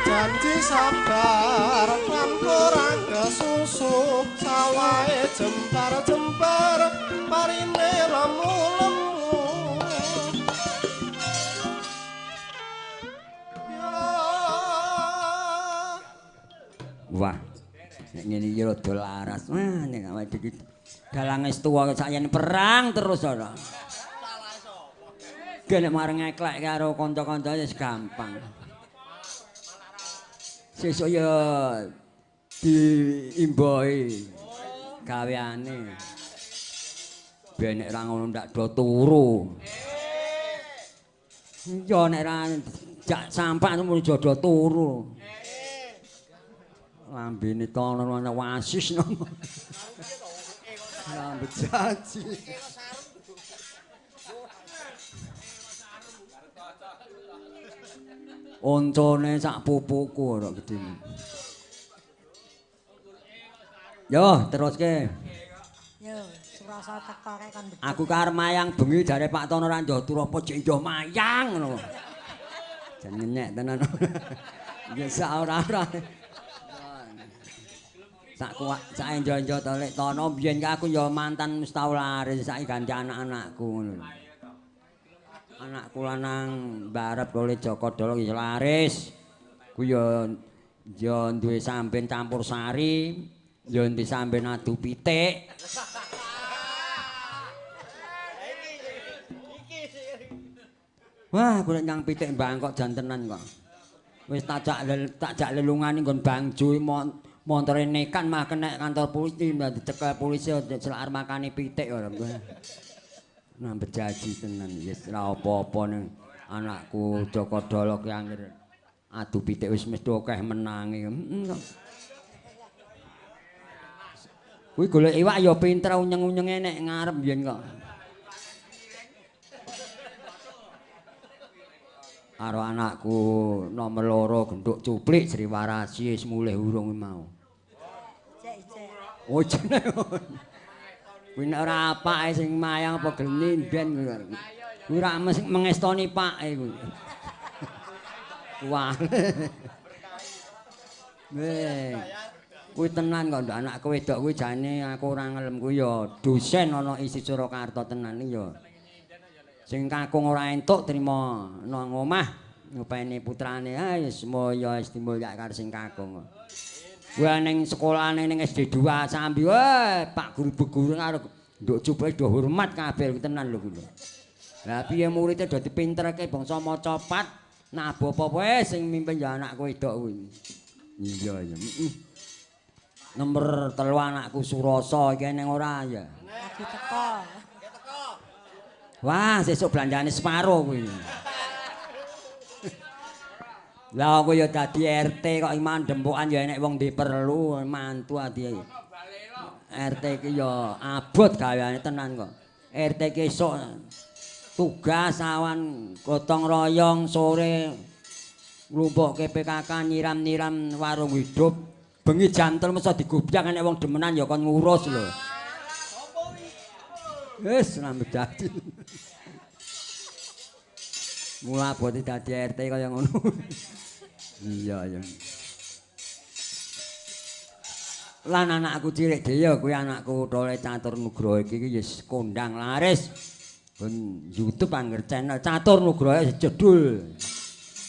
Janji sabar lan ora kesusu sawahe jembar-jembar parine lemu-lemu. Wah, nek ngene iki rada laras. Wah, nek awake dhewe dalang wis tuwa sak yen perang terus ora. Ge nek mareng ngeklek karo kanca-kanca wis gampang. Sesuk ya diimbohi gaweane. Ben nek ra ngono ndak do turu. Iya nek ra jak sampak muni do turu. Lambene tono ana wasis nomo. Lambe jaji. Oncone sak pupuku ora gedene. Yo teruske. Yo, surasa teko kek kon. Aku karep mayang bengi jare Pak Tono ora njoh turu apa jek njoh mayang ngono. Jan ngenyek tenan. Ya sak ora-ora. Sak kuat sak enjo-enjo to lek Tono biyen aku ya mantan wis tau laris saiki ganti anak-anakku ngono. Anakku lanang mbarep oleh Joko Dolo wis laris. Ku ya ya duwe samben campur sari, ya duwe samben adu pitik. Wah, aku nek nyang pitik Bangkok jan tenan kok. Wis tak jak lelungan nggon Bangjo montore nekan mah kena kantor polisi, dicekel polisi selak arep makani pitik ora. Nambah jaji tenan wis ora apa-apa ning anakku Joko Dolo ki anggere adu pitik wis mesti akeh menange. Heeh. Kuwi golek iwak ya pinter unyeng-unyenge nek ngarep biyen kok. Karo anakku nomor 2 genduk cuplik Sriwarasi wis mulih urung mau. Oh jenenge. Kuwi nek ora apake sing mayang apa geni ben kuwi ora mengestoni pake kuwi. Wah. Weh. Kuwi tenan kok ndak anakku wedok kuwi jane aku ora ngelem kuwi ya dosen ana isi Surakarta tenan iki ya. Sing kakung ora entuk trima nang omah ngopeni putrane ah wis moyo wis dimulyake karo sing kakung. Kuwi ning sekolahane ning SD 2 Sambi weh Pak guru beguru karo nduk cupe do hormat kabeh tenan lho kuwi. Lah piye muridé do dipinterke bangsa maca pat nabuh apa wae sing mimpin ya anakku wedok kuwi. Iya iya. Nomor 3 anakku Surasa iki ning ora ya. Lagi teko. Wah, sesuk belanjane separo kuwi. Lah aku ya dadi RT kok iman dempokan ya enek wong diperlu mantu adi. RT iki ya abot gaweane tenan kok. RT iki esuk tugas awan gotong royong sore nglumpukke PKK nyiram-nyiram warung hidup. Bengi jam 3 mesti digobyak enek wong demenan ya kon ngurus lho. Wis rambut dadi. Mula abote dadi RT kaya ngono. Iya iya. Lan anakku cilik dhewe kuwi anakku Tole Catur Nugroho iki wis kondang laris. Ben YouTube angger channel Catur Nugroho jedul.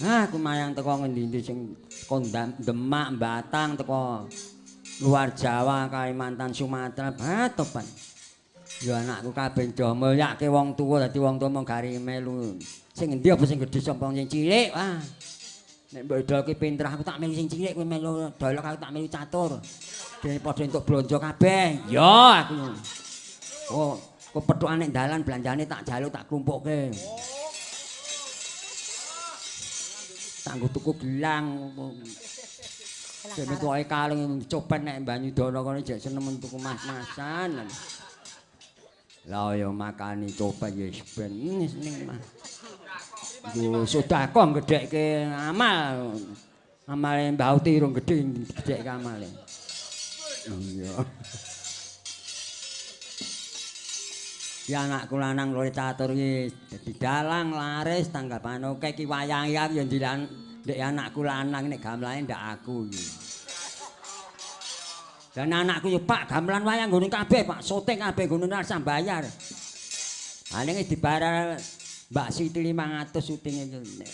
Ah aku mayang teko ngendi-endi sing kondang Demak, Batang teko luar Jawa, Kalimantan, Sumatera, batopan. Ya anakku kabeh do mulyake wong tuwa dadi wong tuwa mung gari melu. Sing endi apa sing gedhe sapa sing cilik? Wah. Nek mbok idol ki pinter aku tak melu sing cilik kowe melu dolok aku tak melu catur. Dene padha entuk blonjo kabeh. Ya aku. Oh, kepethukane dalan belanjane tak jaluk tak klumpukke. Tak nggo tuku gelang. Dene tuwake kalung copet nek Banyudana kono jek seneng tuku mas-masan. Lah ya makani copet ya ben ning mah. Nggo sedekah gedhekke amal. Amale Mbah Uti rung gedhe gedhekke amale. Iya. Ki anakku lanang loro catur iki dadi dalang laris tanggapan oke iki wayang iki ya ndilan ndek anakku lanang nek gamelane ndak aku iki. Dan anakku ya Pak gamelan wayang nggone kabeh Pak, syuting kabeh nggone rasah bayar. Ha ning dibayar Mbak Siti 500 syutinge iki.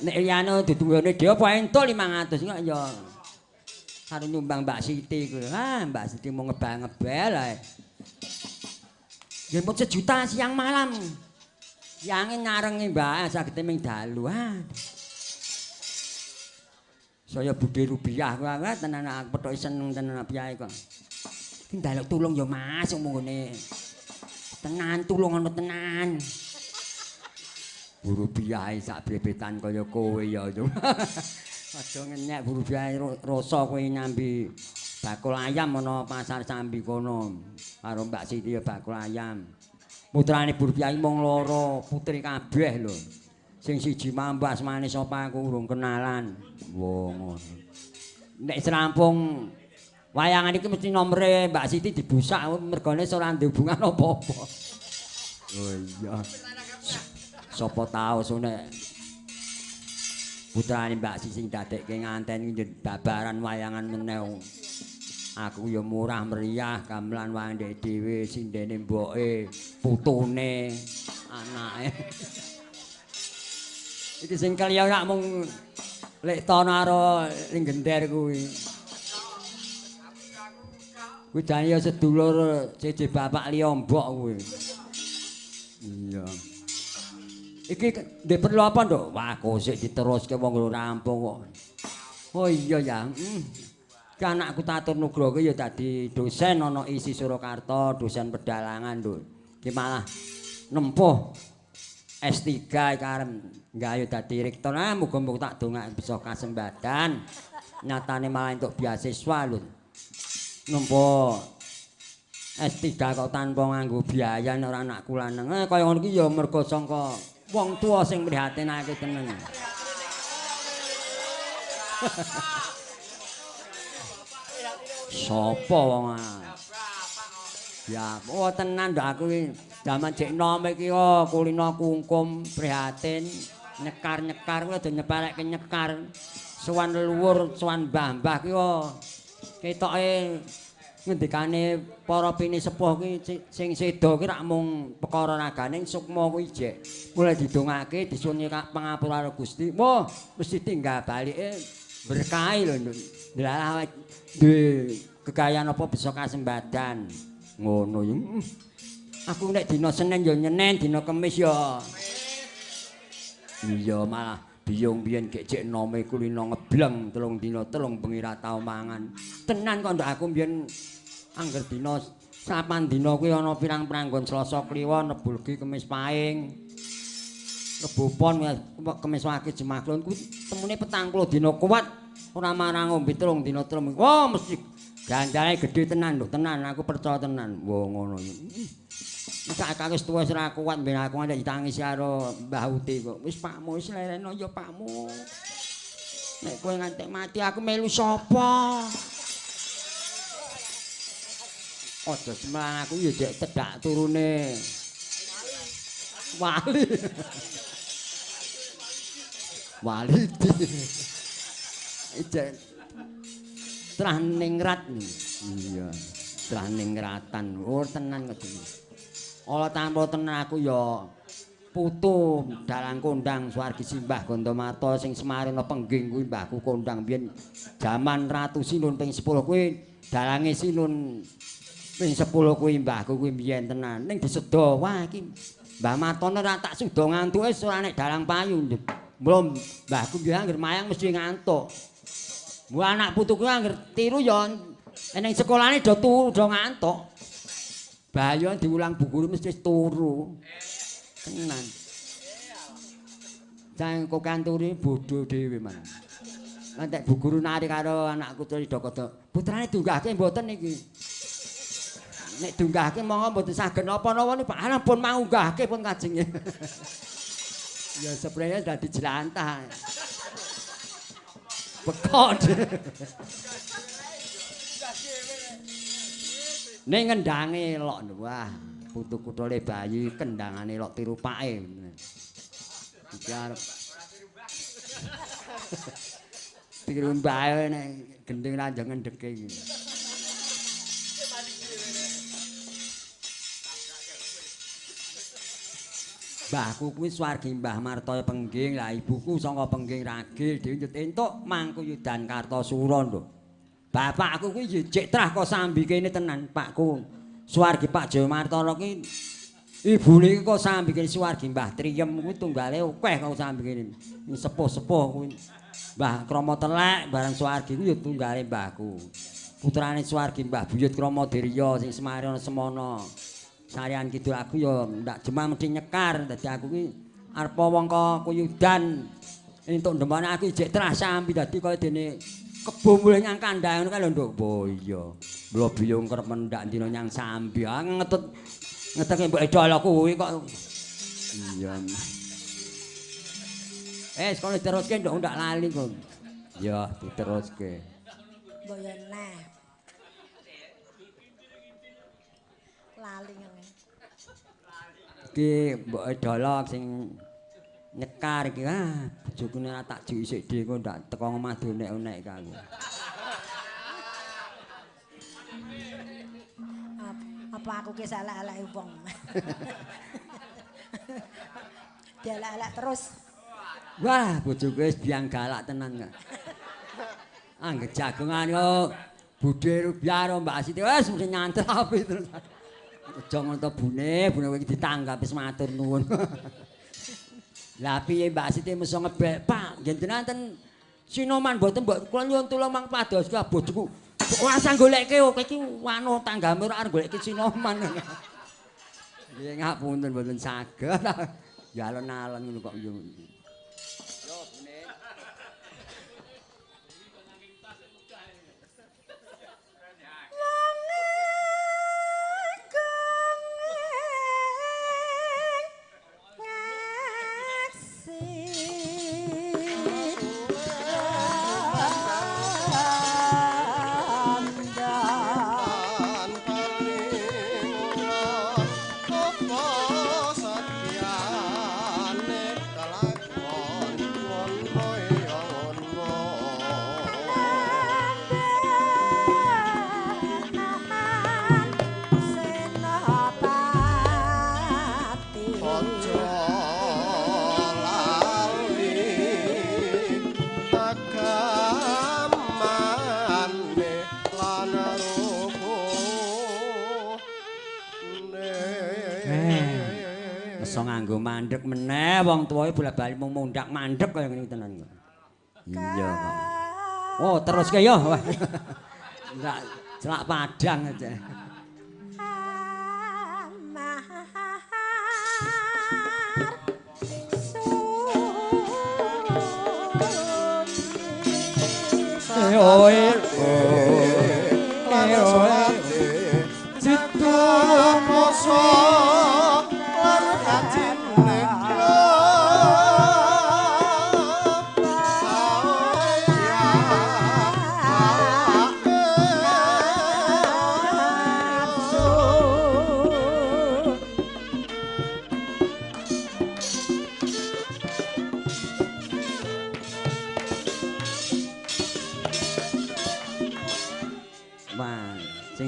Nek liyane duduhane dhewe apa entuk 500 kok ya karo nyumbang Mbak Siti iku. Ah Mbak Siti mau ngebal-ngebel ae. Nggih pun sejuta siang malam. Siange nyarengi Mbak sagete ming dalu. Ah. Saya budhe rupiah kuwi tenan aku pethoki seneng tenan piye kok. Iki njaluk tulung ya Mas nggone. Tenan tulung ana tenan. Bu rupiah sak blebetan kaya kowe ya. Aja ngenyek Bu rupiah rasa kowe nyambi bakul ayam ana pasar Sambi kono. Karo Mbak Siti ya bakul ayam. Putrane Bu Rupiah mung loro, putri kabeh lho. Sing siji mambu asmane sapa aku urung kenalan. Wong ngono. Nek serampung wayangan iki mesti nomere Mbak Siti dibusak mergane ora ndek hubungan apa-apa. Oh iya. Sapa tau nek putrane Mbak Siti sing dadekke nganten iki babaran wayangan meneh. Aku ya murah meriah gamelan wayang ndek dhewe sindene mboke, putune, anake. Iki sing kaliya rak mung lek tono karo ning gender kuwi. Kuwi jane ya sedulur jeje bapak liya mbok kuwi. Iya. Iki ndek perlu apa, Nduk? Wah, kosik diteruske wong ora rampung kok. Oh iya ya. Ki anakku Tatur Nugroho ya dadi dosen ana ISI Surakarta, dosen pedalangan, Nduk. Ki malah nempuh S3 iki arep nggayu dadi rektor. Ah muga-muga tak dongake bisa kasembadan. Nyatane malah entuk beasiswa lho. Nempuh S3 kok tanpa nganggo biaya nek ora anakku lanang. Kaya ngono iki ya mergo sangka wong tuwa sing mrihatinake tenan. Sopo wong ah? Ya, oh tenan nduk aku iki jaman jek nom iki oh kulino kungkum prihatin, nyekar-nyekar kuwi aja nyepelekke nyekar. Sowan leluhur, sowan mbah-mbah ki oh ketoke ngendikane para pinisepuh ki sing seda ki rak mung perkara ragane sukma kuwi jek. Mulai didongake disuwun pangapura karo Gusti. Wah, mesti tinggal balike berkahi lho nduk. Ndalah duwe kekayaan apa bisa kasembadan. Ngono ya. Aku nek dina Senin ya nyenen, dina Kemis ya. Iya malah biyung biyen gek jek nome kulino ngebleng 3 dina 3 bengi ra tau mangan. Tenan kok nduk aku biyen angger dina 8 dina kuwi ana pirang pranggon Selasa Kliwon, Rebo Legi, Kemis Pahing. Rebo Pon, Kemis Wage, Jemuah Kliwon kuwi temune 40 dina kuat ora marang ngombe 3 dina 3. Wah mesti gandane gedhe tenan lho, tenan aku percaya tenan. Wah ngono ya. Nek wis tuwa wis ora kuat ben aku nganti ditangisi karo Mbah Uti kok. Wis pakmu wis lereno ya pakmu. Nek kowe nganti mati aku melu sapa? Aja semelang aku ya jek tedhak turune. Wali. Wali. Ijek trah ningrat. Iya, trah ningratan. Oh tenan kok. Ala tanpa tenan aku ya putu dalang kondang swargi simbah Gondomata sing Semarana Pengging kuwi mbahku kondang biyen jaman Ratu Sinun ping 10 kuwi dalange Sinun ping 10 kuwi mbahku kuwi biyen tenan. Ning disedo, wah iki Mbah Matone ora tak suda ngantuke wis ora nek dalang payu. Mula mbahku biyen anggere mayang mesti ngantuk. Mula anak putuku anggere tiru ya ning sekolahane do turu do ngantuk. Bahaya diulang bu guru mesti turu. Tenan. Jang kok kanturi bodho dhewe man. Ngantek bu guru nari karo anakku tuli do kodho. Putrane diunggahke mboten iki. Nek diunggahke monggo mboten saged napa-napa niku Pak. Alah pun mangunggahke pun kajenge. Ya seprene dadi jelantah. Bekok. Ning ngendange elok wah. Putuku tole bayi kendangane lok tiru pake. Iki arep tiru mbae nek gending ranjang ngendheke iki. Mbahku kuwi swargi Mbah Martoyo Pengging, lah ibuku saka Pengging Ragil dhewe njut entuk Mangkuyudan Kartasura lho. Bapakku kuwi ya jek trah kok sambi kene tenan, Pakku. Swargi Pak Jaya Martono kuwi ibune iki kok sambi kene swargi Mbah Triyem kuwi tunggale akeh kok sambi kene. Sepuh-sepuh kuwi. Mbah Kromo Telek barang swargi kuwi ya tunggale mbahku. Putrane swargi Mbah Buyut Kromo Dirya sing Semarana Semana. Sarian kidul aku ya ndak jemah mesti nyekar dadi aku ki arep wong kok kuyudan entuk ndemane aku jek trah sambi dadi kaya dene kebo mulih nyang kandhang ngono kae lho Nduk. Oh iya. Mula biyung kerep mendak dina nyang sambi. Ah ngetut ngeteke mbok edol kuwi kok. Iya. Sekolah diteruske Nduk ndak lali kok. Ya diteruske. Mbok yo neh. Lali ngene. Iki mbok edolok sing nyekar iki. Ah, bojoku nek tak juk isik dhewe kok ndak teko omah donek-onek iki aku. Apa aku ki elek-eleke wong. Dielek-elek terus. Wah, bojoku wis biang galak tenan kok. Angger jagongan kok Budhe Rubiah karo Mbak Siti wis mesti nyantrapi terus. Aja ngono to bune, bune kowe iki ditanggapi wis matur nuwun. Lah piye Mbak Siti meso ngebek, Pak, njenengan ten Sinoman mboten mbok kula nyuwun tulung mang pados ka bojoku. Ora usah golekke kowe iki wano tanggamu ora arep golekke Sinoman. Nggih ngapunten mboten saged. Ya alon-alon ngono kok yo. Yo bune. Nganggo mandek meneh wong tuwae bola-bali mung mundak mandek kaya ngene tenan kok. Iya kok. Oh, teruske ya. Enggak celak padang aja.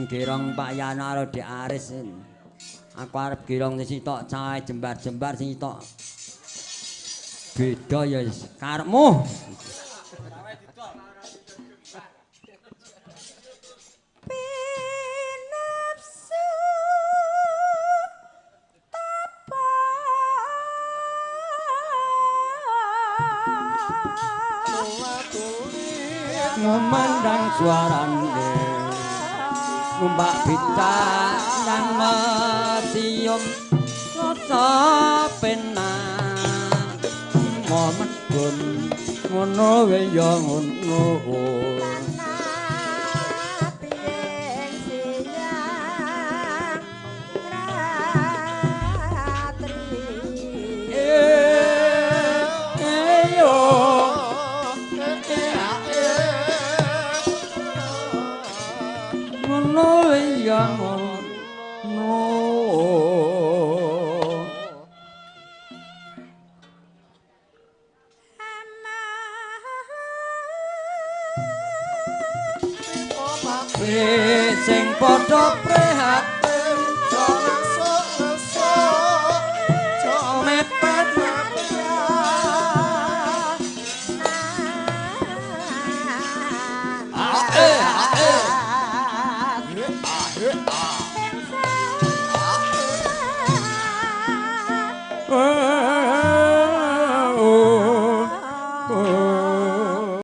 Girong Pak Yano karo Dik Aris. Aku arep girong sing sitok cahe jembar-jembar sing sitok beda ya karepmu. Pinapsu tapa memandang suarane numpak becak nang mesium rasa penak mo medun ngono wae ya ngono. Ngono ya ngono. Kowe sing padha prihatin Jo ngesuk-ngesuk, jo mepet Ah.